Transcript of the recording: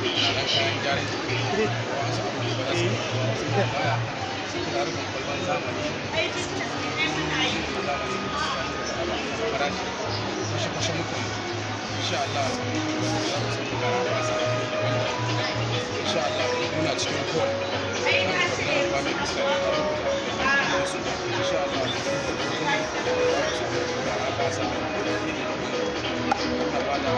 Turaren kayan gyaran jiki, wasu abubuwa ba za su iya wasu baya, su turarukan kwalban zamani, na zamani da farashi kwashe-kwashe muka yi. Insha Allah za ku samu garabasa iri daban-daban. Insha Allah muna cikin hall na Islamic Islamic. Insha Allah za ku samu garabasa iri daban-daban. Muna ba da